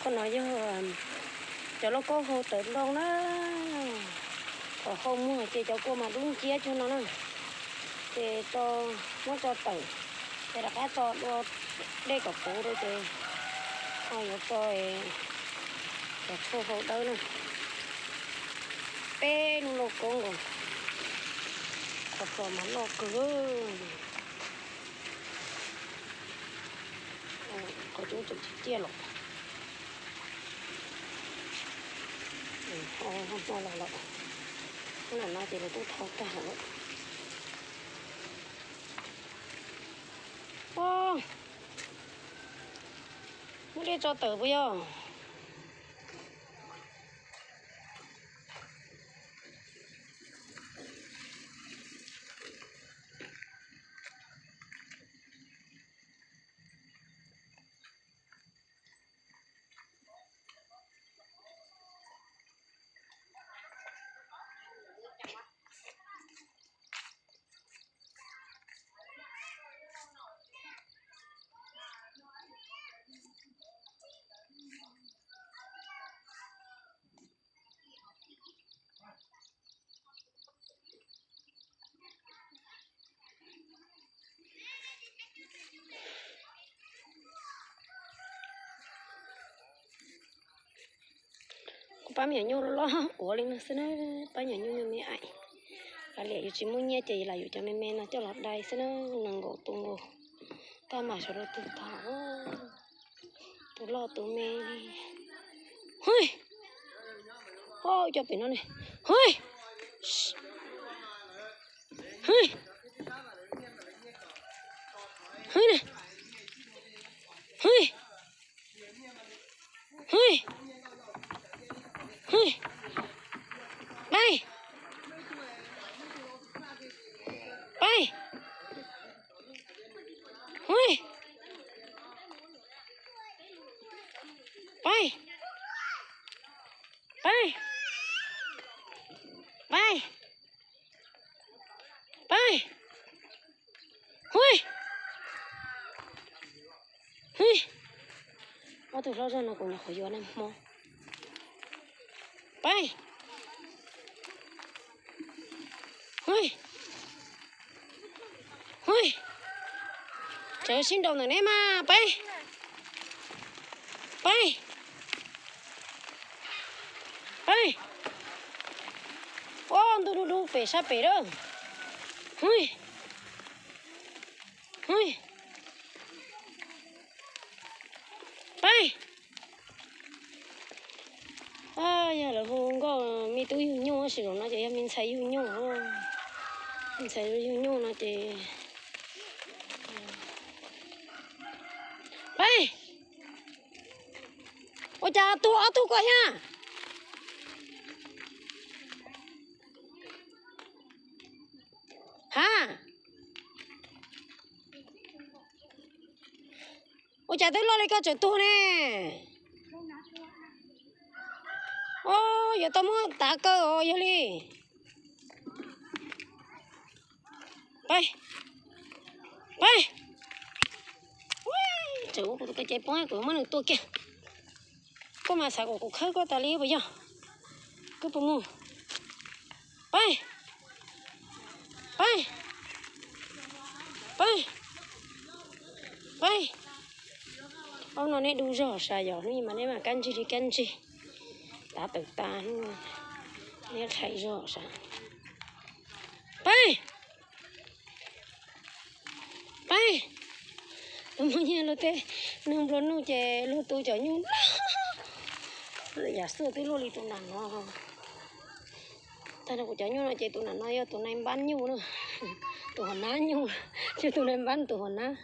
No yog cov lauj kaub hau tawm ntoo na. Thaum hau muag ces cov kua mas dub nciab cuag no na. Ces tso, muab tso tawm, ces rov qab tso dua dej kom puv rau ces ho yuav tso cov tshuaj hau dawb na. Peb lub lauj kaub nkaus, qhov txos mas loj kawg. Qhov cub tseem tsis ciaj los. Ho los lawm, no ces lawv twb thau tag lawm. Muab dej tso tawm puas yog? Kuv pab me nyuam nyuj loj loj quav li no xwb na, pab me nyuam nyuj me me aim. Kav liam yus tsis muaj nyiaj ces lam yuav cov me me no coj los dai xwb na, nees nkaum tus nkaus, tab mas sawv daws twg tau, tus loj tus me li. Hwj, ho cov pem no ne, hwj, hwj, hwj, hwj, hwj, hwj, pab, pab, hwj, pab, pab, pab, pab, hwj, hwj. Ob tug hlob zog no kuv nyuam qhuav yuav nag hmo. Pab, hwj, hwj, tseem sib nraus ntawm neb mas pab, pab, pab. Ua ntu du du pem sab pem lawm. Hwj, hwj, pab, yog lawv hu nkauj me tub yug nyuj, tab sis zaum no ces yog me ntxhais yug nyuj. Me ntxhais yug nyuj no ces pab. Ua cas tuag ob tug ko thiab? Ha, ua cas twb loj li koj tseem tuag ne? Os, yuav tau muab tav kaw os yog li. Pab, pab. Tseem ua kuv tus kev cai poob, kuv muab nws tua kiag. Koj mas xav kom kuv khawb koj tas li puas yog? Koj puas mus? Pab, pab, pab, pab. Ob no neb du zog sav yom, hnub ib mas neb mas kab ntsig li kab ntsig, tav tawm tas, neb rhais zog sav. Pab, pab. Muaj nyiaj luag tej neeg nplua nuj ces luag tu cov nyuj loj, yam xuaj twb luaj li tus nram no. Tag nrho kuv cov nyuj no ces tus nram no yog tus nai npab nyuj na, tus hauv nab nyuj, yog tus nai npab tus hauv nab.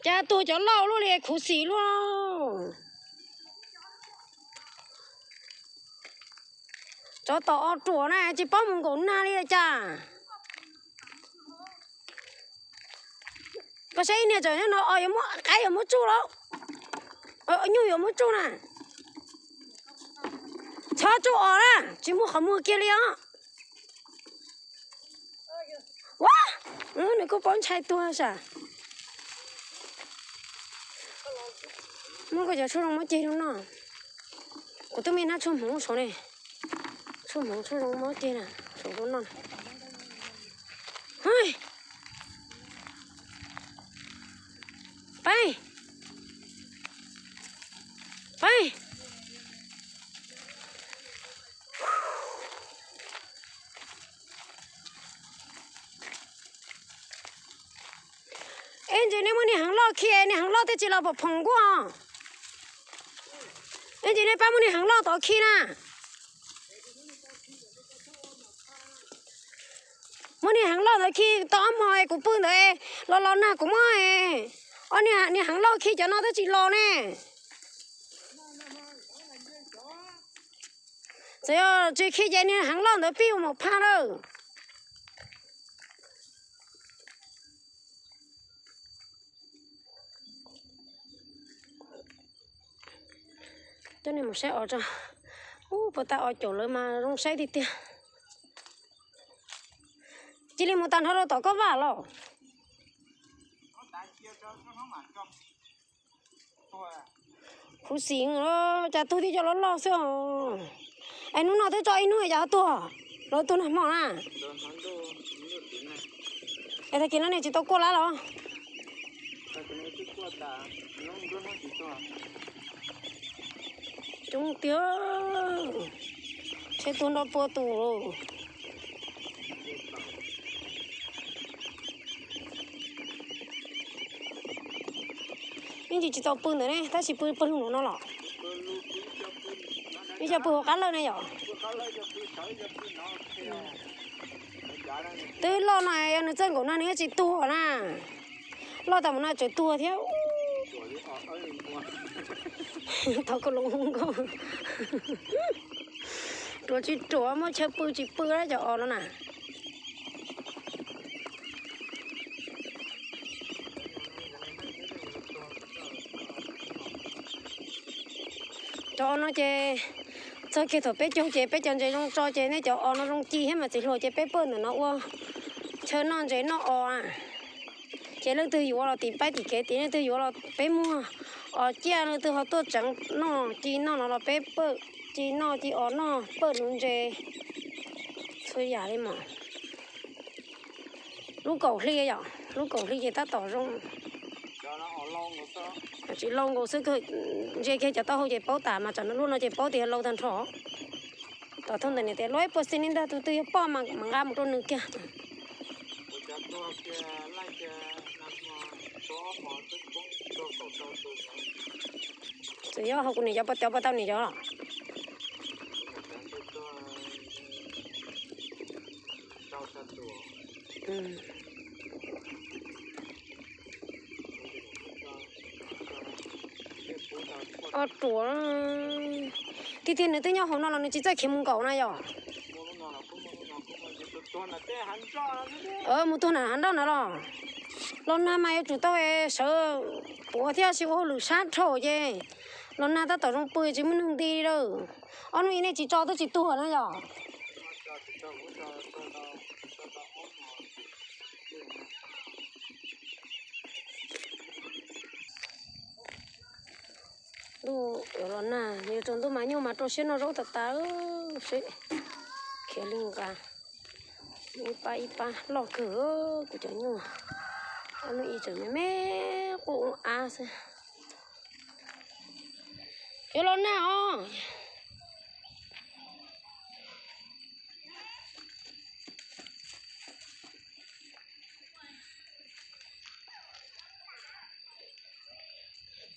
Cas tuag cov loj luaj li khuv xim luaj. Tsov tom o ruam na tsis paub mus nkaum nag li cas. Koj saib ib niag tsawm no os, yuav muab qaib yuav muab tsuj lauj. Nyuj yuav muab tsuj na. Txhob tsuj os na, tsis muaj qhov muag kiag li os. Ua, Nws kuj paub ntshai tuag sam. Muab koj cov tshuaj zoo muab ceg rau noj. Kuv twb me hnab tshuaj hmoov saud ne. Tshuaj hmoov tshuaj zoo muab ceg na, saum rau noj. Peb, peb. Ib ntsis nej muab niag heev loj khi, niag heev loj twb tsis los pom phoom nkuaj. Ib ntsis nej pab muab niag heev loj tod khi na. Muab niag heev loj ntawd khi tau ob hmo kuv pw ntawd los los nag kuv muab. Ob niag heev loj khi cov no twb tsis los ne. Txawm yog tsis khi ces niag heev loj ntawd pib ua maum phaj lawm. Coj nej mus saib os tso. Ub, puas tau os caum lawv mas zoo saib tiag tiag. Cia li mus tag nrho rau tom koj vaj los. Khuv xim, cas tug tib co loj loj xwb os. Es hnub no twb tso ib hnub cas ho tuag, los tuag nag hmo na. Es tag kis no nej tsis tau kuaj lawm los? Coob tiag, tsheb tuag nrov pua tus. Ib ntsis tsis tau pw ntawd ne, tab sis pw pawg lug no los. Ib co pw hauv qab lawj ne yom. Twb loj no yog nws txawj nkaum no nws tsis tuag na. Loj tas mus no tseem tuag thiab. Tau koj los nkauj. Ruam tsis ruam, muaj chaw pw tsis pw cov os no na. Cov os no ces txog kiag thaum peb caug ces peb cov ntses zoo tso ces nej cov os no zoo ci thiab mas txiv hluas ces peb pawj ntawm no ua chaw noj ntses noj os. Ces leej twg yuav los tim paib tim kev tim, leej twg yuav los peb muag os ciaj, leej twg ho tuaj tseev noj ci noj no los peb pawj ci noj ci os noj pawj nuv ntses txhua yam li mas. Lub kaum hli yom, lub kaum hli ces tab tom zoo. Tsis lau nkaus xwb, ntsia kiag cov taub hau ces paub tas mas tsam no lub no ces paub tias lau tag nrho. Tom thauj ntawm niam tias luag ib puas xi li ntag, tus twg yog poj mas nqa mus rau nws kiag. Txawm yog hauv kuv niam cov puas cov puas tau niam cov los. Ob ruam tiag tiag, nws twb nyob hauv no los nws tsis txawj khiav mus nkaum na yom. Mus tuag nram hav nroj na los. Los nag mas yuav tsum tau sawv puav thiab, sis ua hauj lwm sab dhau ces los nag tab tom zoo pw tsis muaj neeg nti lawm. Ob hnub ib nej tsis tso twb tsis tuag na yom. Ntuj yuav los nag, yuav tsaus ntuj mas nyuj mas rau siab noj zaub tas tas seb. Khiav li nqa ib pab ib pab loj kawg kuv cov nyuj. Ob hnub ib tseem me me quaj ua av xwb. Yuav los nag os.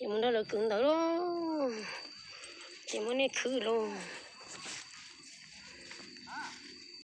Yuav mus nrog lawv kwv ntawd lauj. Ces muab nej khwv lauj.